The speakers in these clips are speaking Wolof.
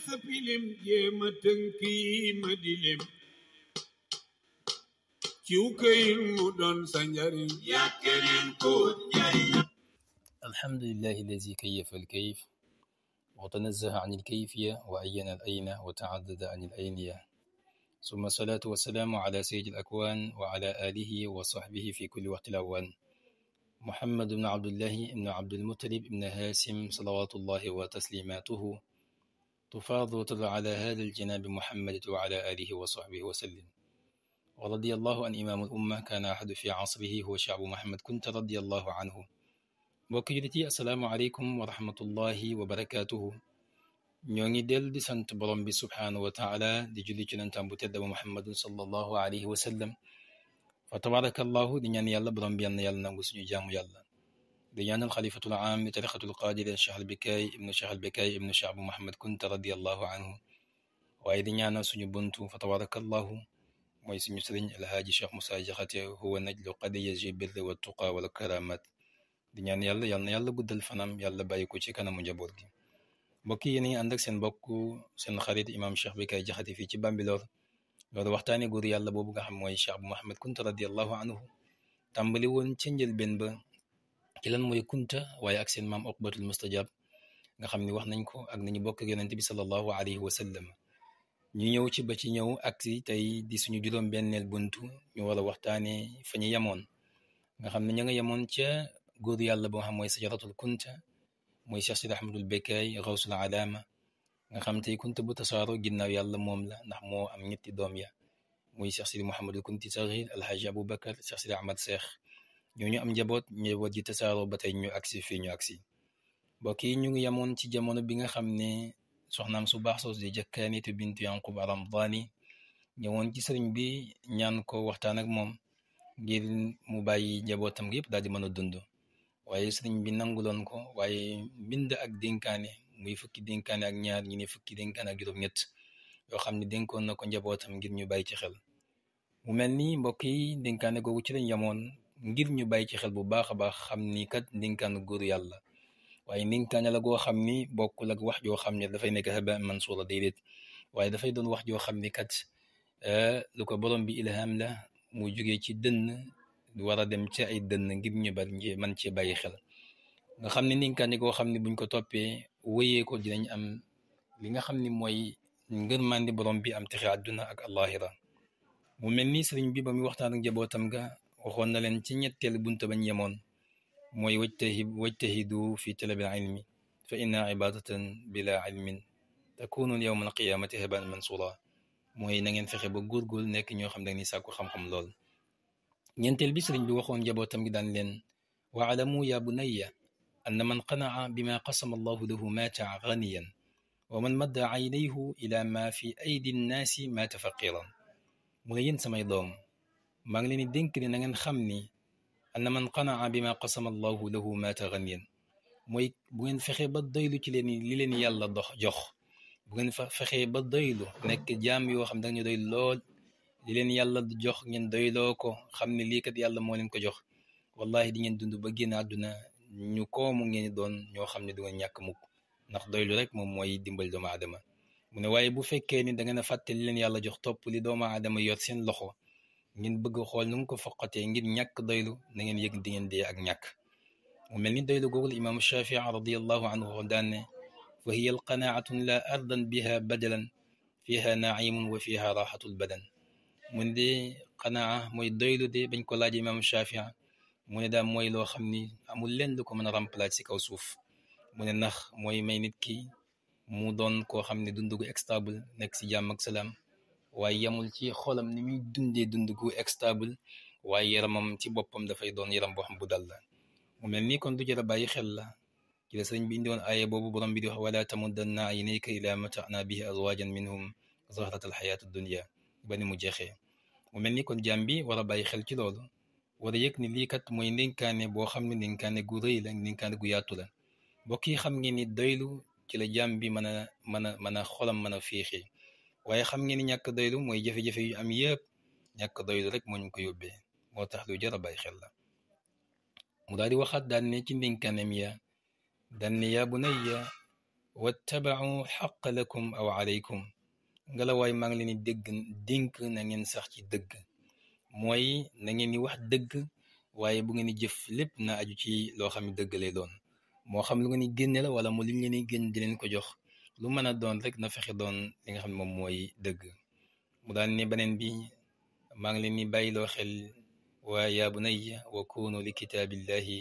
سفيلم جيما تنكي مدلم كيوكين مدن سنجرين يا كريم كود الحمد لله الذي كيف الكيف وتنزه عن الكيفية وأين الأين وتعدد عن الأينية، ثم الصلاة والسلام على سيد الأكوان وعلى آله وصحبه في كل وقت الأوان، محمد بن عبد الله بن عبد المطلب بن هاشم صلوات الله وتسليماته تفاض وتضع على هذا الجناب محمد وعلى آله وصحبه وسلم. ورضي الله عن إمام الأمة كان أحد في عصره هو شعب محمد كنت رضي الله عنه. mbokk jullit yi asalaamaaleykum wa rahmatullahi wa barakaatuhu. ñoo ngi dellu di sant borom bi subhaanahu wa taala di julli ci yonentam bu tedd ba muhammadun sallallahu alayhi wa sallam. fa tabarakallahu di ñaan yàlla borom bi yal na yàlla nangu suñu jaamu yàlla. di ñaanal xalifatul aam li tariqatul qaadiriya cheikh al bekaay ibnu cheikh bu muhammad kunta radiallahu anhu. waaye di ñaanal suñu buntu fa tabarakallahu mooy suñu sëriñ alhaaji cheikh Moussa Jaxate huwa najlu qadiya ji birri wa tuqa wal karamat. di ñaan yàlla yal na yàlla guddal fanam yàlla bàyyi ko ci kanamu njaboot gi. mbokk yi yéen a ngi ànd ak seen mbokk seen xarit imam Cheikh Bekay Jaxate fii ci Bambilor loolu waxtaane góor yàlla boobu nga xam mooy Cheikh bu Muhammad Kunta radiallahu anhu. tàmbali woon ca njëlbéen ba ci lan mooy kunta waaye ak seen maam Uqbatul Mustajab nga xam ni wax nañ ko ak nañu bokk ak yonent bi sallallahu alayhi wa sallam. ñu ñëw ci ba ci ñëw ak si tey di suñu juróom benneel buntu ñu war a waxtaane fa ñu yemoon nga xam ne ña nga yemoon ca góor yàlla boo xam mooy sajaratul kunta mooy Cheikh Sidi Ahmadul Bekay Gawsul Alaama nga xam tey kunta bu tasaaro ginnaaw yàlla moom la ndax moo am ñetti doom ya muy Cheikh Sidi Mouhamadul Kunti Saxiir Alhaji Aboubacar Cheikh Sidi Ahmad Cheikh ñooñu am njaboot yi tasaaroo ba tey ñu agsi fii ñu agsi. mbokk yi ñu ngi yemoon ci jamono bi nga xam ne soxnaam su baax soos di Jakkaanitu bintu Yanqub Aramdaani ñëwoon ci sëriñ bi ñaan ko waxtaan ak moom ngir mu bàyyi njabootam gi yëpp daal di mën a dund. waaye sëriñ bi nanguloon ko waaye mbind ak dénkaane muy fukki dénkaane ak ñaar ñi ne fukki dénkaane ak juróom-ñett yoo xam ne dénkoon na ko njabootam ngir ñu bàyyi ci xel. mu mel ni mbokk yi dénkaane googu ci lañ yamoon ngir ñu bàyyi ci xel bu baax a baax xam ni kat dénkaanu góor yàlla waaye dénkaane la goo xam ni bokkul ak wax joo xam ne dafay nekk haba mansuura déedéet waaye dafay doon wax joo xam ni kat lu ko borom bi ilham la mu jógee ci dënn war a dem ci ay dënn ngir ñu bari man cee bàyyi xel nga xam ne ndénkaane koo xam ne buñ ko toppee wéyee ko dinañ am li nga xam ne mooy ngërmandi borom bi am texe àdduna ak allahira. mu mel ni sëriñ bi ba muy waxtaan ak njabootam ga waxoon na leen ci ñetteel bunta bañ yemoon mooy wajtahidu fi talabil ilmi fa inna ibadatan bila ilmin takunu yawma alqiyamati haban mansura mooy na ngeen fexe ba góorgóorlu nekk ñoo xam ne ni sàkku xam-xam lool. ñeenteel bi sëriñ bi waxoon njabootam gi daan leen waalamu ya bunayya anna man qanaa bima qasama allahu lahu maata ganiyan wa man madda aynayhu ila ma fi aydi nnaasi maata faqiran. mu ne yéen samay doom maa ngi leen di dénk ne na ngeen xam ni anna man qanaa bima qasama allahu lahu maata ganiyan mooy bu ngeen fexee ba doylu ci leen li leen yàlla jox bu ngeen fexee ba doylu nekk jaam yoo xam dañu doy lool li leen yàlla jox ngeen doyloo ko xam ne lii kat yàlla moo leen ko jox wallahi di ngeen dund ba génn àdduna ñu koomu ngeen doon ñoo xam ne du ngeen ñàkk mukk ndax doylu rek moom mooy dimbal doomu aadama. mu ne waaye bu fekkee ni da ngeen a fàtte li leen yàlla jox topp li doomu aadama yor seen loxo ngeen bëgg xool nu nga ko foqatee ngir ñàkk doylu na ngeen yëg di ngeen dee ak ñàkk. mu mel ni doylu googu imaamu Shafii radiyallahu anhu daan ne fa hiya alqanaatun la ardan biha badalan fiha naimun wa fiha raxatul badan. mu ne de xanaa mooy doylu de bañ ko laaj imam Shafii mu ne daal mooy loo xam ni amul lenn lu ko mën a remplacer ci kaw suuf. mu ne ndax mooy may nit ki mu doon koo xam ne dund gu stable nekk ci jàmm ak salaam waaye yamul ci xolam ni muy dundee dund gu stable waaye yaramam ci boppam dafay doon yaram boo xam bu dal la. mu mel ni kon du jar a bàyyi xel la ci la sëriñ bi indi woon aaya boobu borom bi di wax wala tamuddanna aynayka ila mata'na bihi azwajan minhum zahratal hayati dunya ba ni mu jeexee. mu mel ni kon jaam bi war a bàyyi xel ci loolu war a yëg ni lii kat mooy ndénkaane boo xam ne ndénkaane gu rëy la ndénkaane gu yaatu la. mbokk yi xam ngeen ni doylu ci la jaam bi mën a xolam mën a féexee waaye xam ngeen ni ñàkk doylu mooy jafe-jafe yu am yëpp ñàkk doylu rek moo ñu ko yóbbee moo tax lu jar a bàyyi xel la. mu daal di waxaat daan ne ci ndénkaaneem ya daan ne yaa bunayya wattaba'u xaqa lakum aw alaykum ngelawaay maa ngi leen di dénk na ngeen sax ci dëgg mooy na ngeen di wax dëgg waaye bu ngeen di jëf lépp na aju ci loo xam ne dëgg lay doon moo xam lu ngeen di génne la wala mu li ngeen di génn di leen ko jox lu mën a doon rek na fexe doon li nga xam ne moom mooy dëgg mu daan ne beneen bi maa ngi leen di bàyyiloo xel waa yaa bunayya wa kunu li kitaabillahi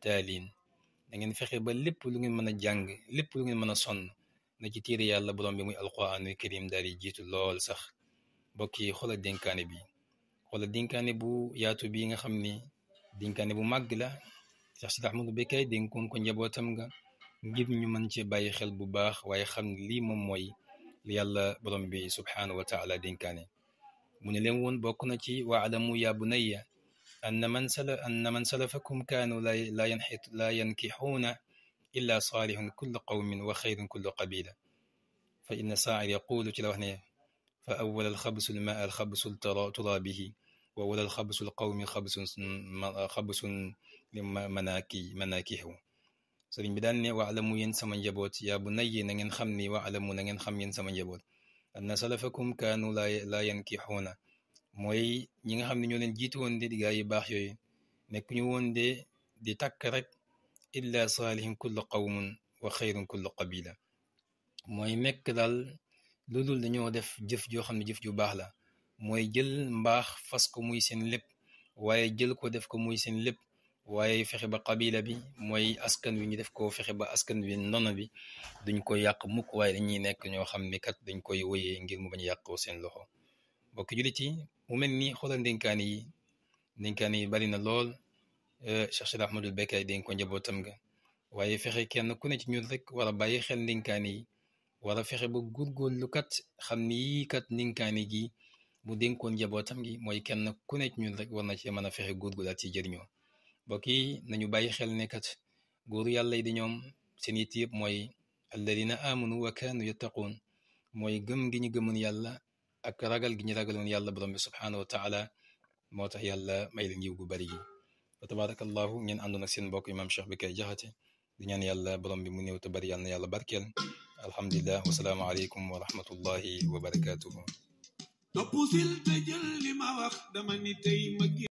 taalin da ngeen fexe ba lépp lu ngeen mën a jàng lépp lu ngeen mën a sonn na ci téere yàlla borom bi muy alquraanul karim daal di jiitu lool sax mbokk yi xoolal dénkaane bi xoolal dénkaane bu yaatu bi nga xam ni dénkaane bu màgg la Cheikh Sidi Ahmadou Bekkay dénkoon ko njabootam nga ngir ñu mën cee bàyyi xel bu baax waaye xam ne lii moom mooy li yàlla borom bi subhaanahu wa taala dénkaane mu ne leen woon bokk na ci waalamu ya bunayya anna man salafakum kaanu la yankixuuna illa saalihun kullu qawmin wa xayrun kullu qabila fa inna saa'ir yaqulu ci la wax ne fa awwal alxabsu lmaa alxabsu turaabihi wa awwal alxabsu lqawmi xabsun li manaakihu sëriñ bi daan ne waalamu yéen sama njaboot yaa bunayya na ngeen xam ni waalamu na ngeen xam yéen sama njaboot anna salafakum kaanu la yankixuuna mooy ñi nga xam ne ñoo leen jiitu woon de di gaa yi baax yooyu nekk ñu woon de di takk rek illa saalihun kullu qawmun wa xayrun kullu qabila mooy nekk daal lu dul dañoo def jëf joo xam ne jëf ju baax la mooy jël mbaax fas ko muy seen lépp waaye jël ko def ko muy seen lépp waaye fexe ba qabila bi mooy askan wi ñu def ko fexe ba askan wi nono bi duñ ko yàq mukk waaye dañuy nekk ñoo xam ne kat dañ koy wëyee ngir mu bañ yàqoo seen loxo mbokk jullit yi mu mel ni xoolal ndénkaane yi bari na lool Cheikh Sidi Ahmadou Bekkay dénk ko njabootam nga waaye fexe kenn ku ne ci ñun rek war a bàyyi xel ndénkaane yi war a fexe ba góorgóorlu kat xam ni yii kat ndénkaane gi mu dénkoon njabootam gi mooy kenn ku ne ci ñun rek war na cee mën a fexe góorgóorlaat ci jëriñoo mbokk yi nañu bàyyi xel ne kat góoru yàlla yi di ñoom seen yitt yëpp mooy alladina amanu wa kaanu yattaquun mooy gëm gi ñu gëmoon yàlla ak ragal gi ñu ragaloon yàlla borom bi subhaanahu wa taala moo tax yàlla may leen yiw gu bari gi wa tabarakallahu ngeen àndoon ak seen mbokk imam Cheikh Bekkay Jaxate di ñaan yàlla borom bi mu néew te bari yàlla na yàlla barkeel alhamdulillah wasalaamu aleykum wa rahmatullahi wa barakatuhu topp sil te jël li ma wax dama ni tey ma